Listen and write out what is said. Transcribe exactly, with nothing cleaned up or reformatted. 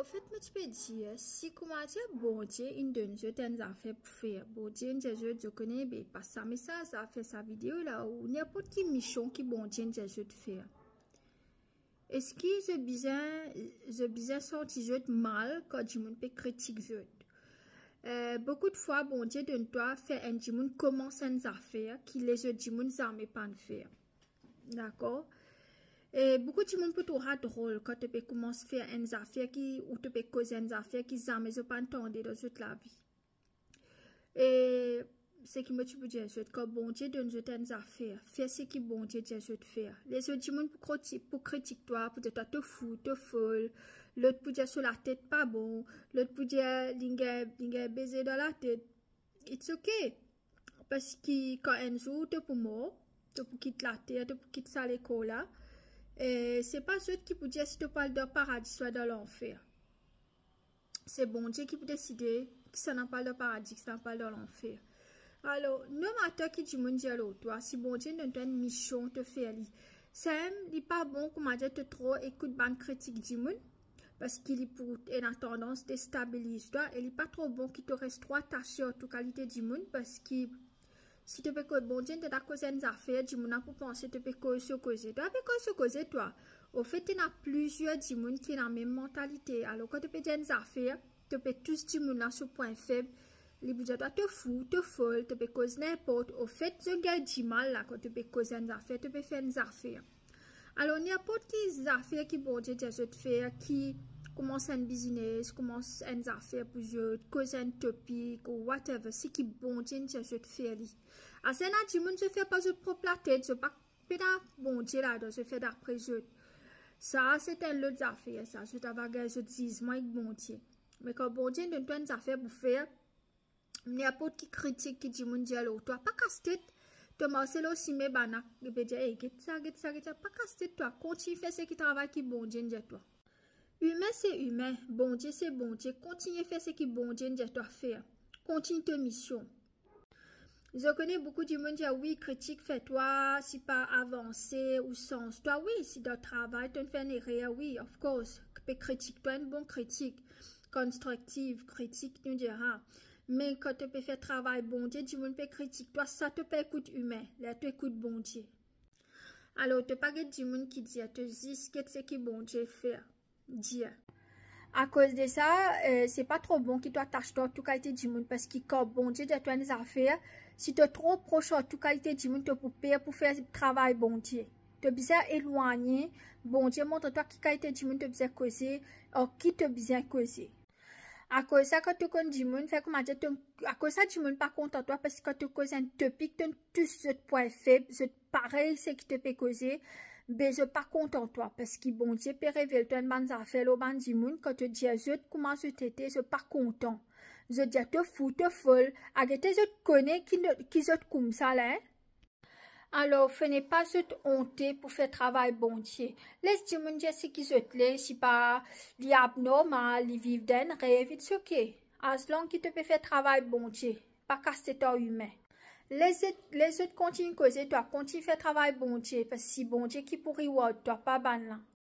Fet, mo ti pe dir, si koumadir Bondie inn donn zot enn zafer pou fer, Bondie inn dir zot, zot kone, be, pas sa mesaz la, fer sa video la, ou ninport ki mision ki Bondie inn dir zot fer, eski zot bizin, zot bizin santi zot mal kan dimoun pe kritik zot? Eh, boukou de fwa, Bondie donn twa fer enn dimoun koumans enn zafer ki lezot dimoun zame pa'nn fer. Dakor? E boukou dimoun pou trouv sa drol kan to pe koumans fer enn zafer ki, ou to pe koz enn zafer ki zame zot pa'nn tande dan zot lavi. E seki mo ti pou dir zot, kan Bondie donn zot enn zafer, fer seki Bondie dir zot fer. Lezot dimoun pou kriti-, pou kritik twa, pou dir twa to fou, to fol. Lot pou dir so latet pa bon. Lot pou dir li gagn, li gagn beze dan latet. It's okay. Paski kan enn zour to pou mor, to pou kit later, to pou kit sa lekor la, e se pa zot ki pou dir si to pou al dan paradi swa dan lanfer. Se Bondie ki pou deside kisannla pou al dan paradi, kisannla pou al dan lanfer. Alor, no matter ki dimoun dir lor twa, si Bondie donn twa enn mision to fer li, samem li pa bon, koumadir, to tro ekout bann kritik dimoun, paski li pou ena tandans destabiliz twa, e li pa tro bon ki to res tro atase ar tou kalite dimoun, paski si to pe koz, Bondie inn donn twa koz enn zafer, dimoun la pou panse to pe koz so koze. Twa pe koz so koze, twa. Anfet, ena plizier dimoun ki ena mem mantalite. Alor, kan to pe dir enn zafer, to pe tous dimoun la so pwin feb. Li pou dir twa to fou, to fol, to pe koz ninport. Anfet, zot gagn dimal la, kan to pe koz enn zafer, to pe fer enn zafer. Alor, ninport ki zafer ki Bondie dir zot fer, ki koumans enn biznes, koumans enn zafer pou zot, koz enn topik ou whatever, seki Bondie inn dir zot fer li. Aster ena dimoun zot fer par zot prop latet, zot pa pena Bondie ladan, zot fer dapre zot. Sa, se enn lot zafer, sa, zot ava gagn zot zizman ek Bondie. Me kan Bondie donn twa enn zafer pou fer, ninport ki kritik ki dimoun dir lor twa, pa kas tet. To marse lor sime, bann la pe dir, "Ey, get sa, get sa, get sa." Pa kas tet twa, kontign fer seki travay ki Bondie inn dir twa. Imin se imin, Bondie se Bondie, kontign fer seki Bondie inn dir twa fer. Kontign to mision. Zot kone boukou dimoun dir, wi, kritik fer twa, si pa avanse ou sanz twa. Wi, si dan travay to'nn fer enn erer, wi, of course, pe kritik twa, enn bon kritik, konstriktiv kritik, nou dir, ha. Me kan to pe fer travay Bondie, dimoun pe kritik twa, sa to pa ekout imin, ler to ekout Bondie. Alor, to pa get dimoun ki dir, to zis get seki Bondie fer, dir. Akoz de sa, eh, se pa tro bon ki to atas twa ar tou kalite dimoun, paski kan Bondie dir twa enn zafer, si to tro pros ar tou kalite dimoun, to pou per pou fer travay Bondie. To bizin elwagne, Bondie montre twa ki kalite dimoun to bizin koze, ar ki to bizin koze. Akoz sa, kan to konn dimoun, fer koumadir to, akoz sa dimoun pa kontan twa, paski kan to koz enn topik, to tous zot pwin feb, zot parey seki to pe koze, be zot pa kontan twa, paski Bondie pe revel twa enn bann zafer lor bann dimoun, kan to dir zot kouma zot ete, zot pa kontan. Zot dir to fou, to fol, agete zot kone ki no-, ki zot koumsa la, hein? Alor, fene pa zot onte pou fer travay Bondie. Les dimoun dir seki zot le, si pa li abnormal, li viv dan enn rev, it's okay. As long ki to pe fer travay Bondie, pa kas tet ar imin. Les zot, les zot kontign koze, twa kontign fer travay Bondie, paski Bondie ki pou reward twa, pa bann la.